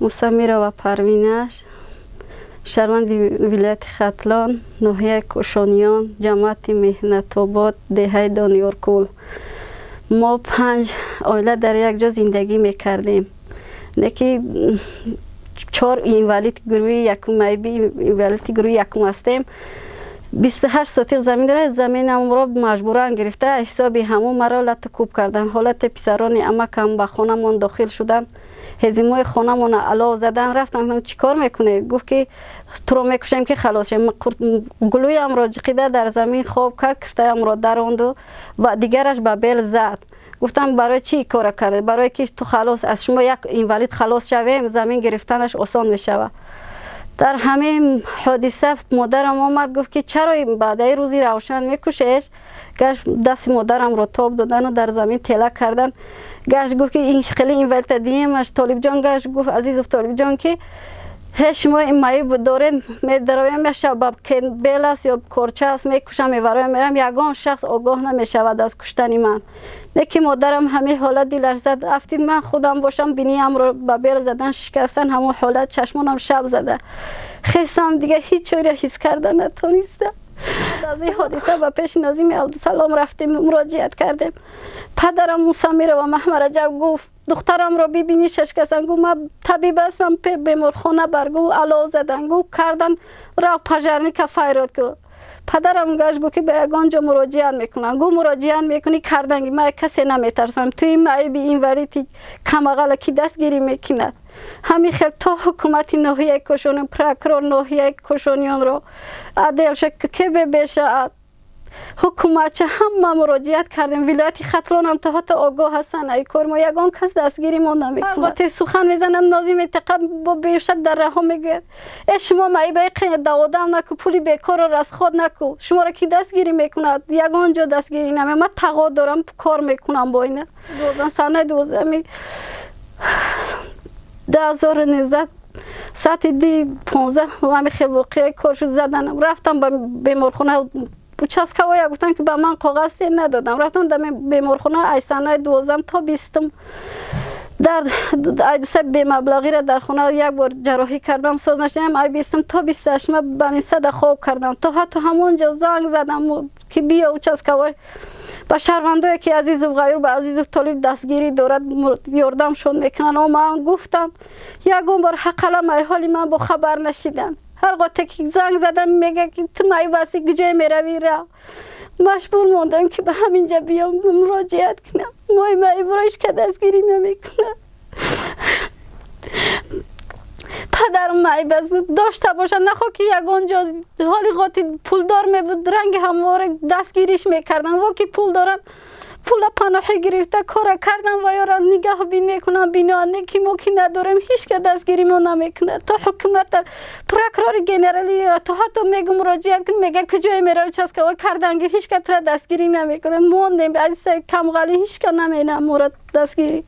Мусамирова Парвинаш, шаҳрванди вилояти Хатлон, ноҳияи Кӯшониён, ҷамоати Меҳнатобод, деҳаи Дониёркул. Мо 5 оила дар як ҷо зиндагӣ мекардем. Неки 4 инвалид гурӯҳи якум, майби инвалиди гурӯҳи якум ҳастем. 28 сотиқ замин дорад, заминамро маҷбуран гирифта, ҳисоби ҳамон маро лату кӯб карданд. Ҳолати писарони амакам ба хонамон дохил шуданд, ҳезимои хонамонро алов задан, рафтам, чӣ кор мекунед? Гуфт ки туро мекушем ки халос шем. Гулӯямро ҷиқида дар замин хоб кард, киртаямро даронду ва дигараш ба бел зад. Гуфтам барои чӣ кора кард? Барои ки ту халос аз шумо як инвалид халос шавем, замин гирифтанаш осон мешавад. Дар ҳамин ҳодиса модарам омад, гуфт ки чаро баъдаи рӯзи равшан мекушеш? Гашт дасти модарамро тоб додану дар замин тела кардан. Гашт гуфт ки ин хеле инвалида диемаш Толибҷон. Гашт гуфт Азизов Толибҷон ки ҳеҷ шумо ин маъюб доред, медароям ба бел аст ё корча аст, мекушам, мевароям, мерам, ягон шахс огоҳ намешавад аз куштани ман. Лекин модарам ҳамин ҳолат дилаш зад, афтид. Ман худам бошам, биниямро ба бел задан, шикастан, ҳамон ҳолат чашмонам шаб зада хестам, дига ҳеҷ чойро ҳис карда натонистам. Аз ин ҳодиса ба пеши Нозими Абдусалом рафтем, муроҷиат кардем. Падарам Мусамирова Маҳмараҷаб гуфт духтарамро бибинӣ шашкасан. Гуфт ман табиб ҳастам, беморхона бар. Гуфт алов задан, гуфт кардан, рав пожарника файрод ку. Падарам гашт гуфт ки ба ягон ҷо муроҷиат мекунам. Гуфт муроҷиат мекунӣ карданги, ман касе наметарсам, ту ин маъюби инвалиди камағала ки дастгирӣ мекунад. Ҳамин хел то ҳукумати ноҳияи Кӯшониён, прокурор ноҳияи Кӯшониёнро, аделша КББша, ҳукуматча ҳама муроҷиат кардем. Вилояти Хатлонам то ҳатто огоҳ ҳастанд ай кор мо, ягон кас дастгирӣ мо намекунад. Вақте сухан мезанам, нозим минтақа бо бештар дар раҳо мегӯяд: э шумо маъюбаи даводам наку, пули бекорро расход наку, шуморо ки дастгирӣ мекунад? Ягон ҷо дастгирӣ наме. Ман тағо дорам, кор мекунам бо ина. Санаи 12-ми 2019 саати 2:15 ҳамин хел воқеаи кор шуд, заданам. Рафтам ба беморхона, участковая гуфтам ки ба ман коғаз тем надодам. Рафтам дар беморхона, ай санаи 12 то 20 дар айдиса бемаблағиро дар хона як бор ҷарроҳӣ кардам, соз нашудам. Ай 20 то 28 банисада хоб кардам. То ҳатто ҳамон ҷо занг задам ки биё участковой. Ба шаҳрвандое ки Азизов Ғайюр ба Азизов Толиб дастгирӣ дорад, ёрдамшон мекунанд. Омаан гуфтам, ягон бор ҳаққалам ай ҳоли ман бо хабар нашидам. Ҳар гоҳте ки занг задам, мега ки ту маъюб ҳастӣ, куҷое меравӣ, рав. Маҷбур мондам ки ба ҳамин ҷа биём, муроҷиат кунам. Мои маъюбро ҳеҷ ка дастгирӣ намекунад. Падарам маъюб аст, дошта бошад, нахоҳ ки ягон ҷо ҳоли қоти пулдор мебуд, ранги ҳамвора дастгириш мекарданд. Во ки пул доранд, пула паноҳӣ гирифта кора кардан ва ёра нигаҳбин мекунанд биноан. Не ки мо ки надорем, ҳеҷ ка дастгирӣ мо намекунад. То ҳукумата, прокурори генералиро то ҳатто мегӯ муроҷиат кун, мега куҷое меравӣ, участковой карданги, ҳеҷ ка тура дастгирӣ намекунад. Мондем аз камғалӣ, ҳеҷ ка наменам моро дастгирӣ.